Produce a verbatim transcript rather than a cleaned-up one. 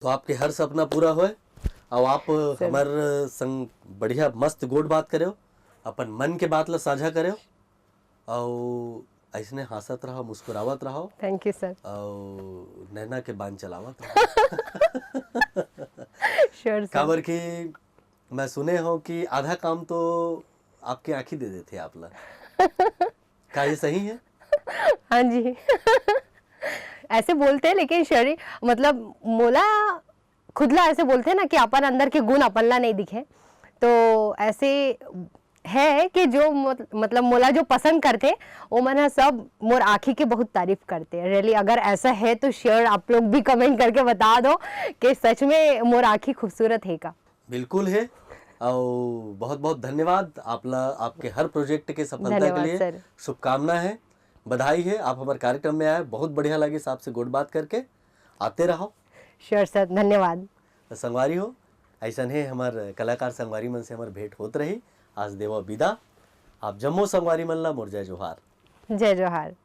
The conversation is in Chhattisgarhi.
तो आपके हर सपना पूरा होए, अउ आप हमर संग बढ़िया मस्त गोठ बात करेव, अपन मन के बात ला साझा करेव, अउ अइसने हाँसत रहो, मुस्कुरावत रहो, थैंक यू सर। अउ नैना के बान चलावत रहो। Sure sir. काबर कि मैं सुने हंव कि आधा काम तो आपके आँखी दे देथे आप ला। का ये सही है? हाँ जी। ऐसे बोलते हैं, लेकिन शरीर, मतलब, मोला खुद ला ऐसे बोलते हैं ना कि अपन अंदर के गुण अपन ला नहीं दिखे, तो ऐसे है कि जो मत-, मतलब, मोला जो पसंद करथे, वो मन ह सब मोर आँखी के बहुत तारीफ करथे। रियली, अगर ऐसा है तो श्योर आप लोग भी कमेंट करके बता दो कि सच में मोर आँखी खूबसूरत है का। बिल्कुल है। अउ बहुत बहुत धन्यवाद आप ला, आपके हर प्रोजेक्ट के सफलता के धन्यवाद लिए सर। शुभकामना है, बधाई है। आप हमारे कार्यक्रम में आए, बहुत बढ़िया लगे आपसे गोठ बात करके। आते रहो। श्योर सर, धन्यवाद। संगवारी हो, अइसन है हमार कलाकार संगवारी मन से हमार भेंट होत रही। आज देवा विदा। आप जम्मो संगवारी मन ला मोर जय जोहार। जय जोहार।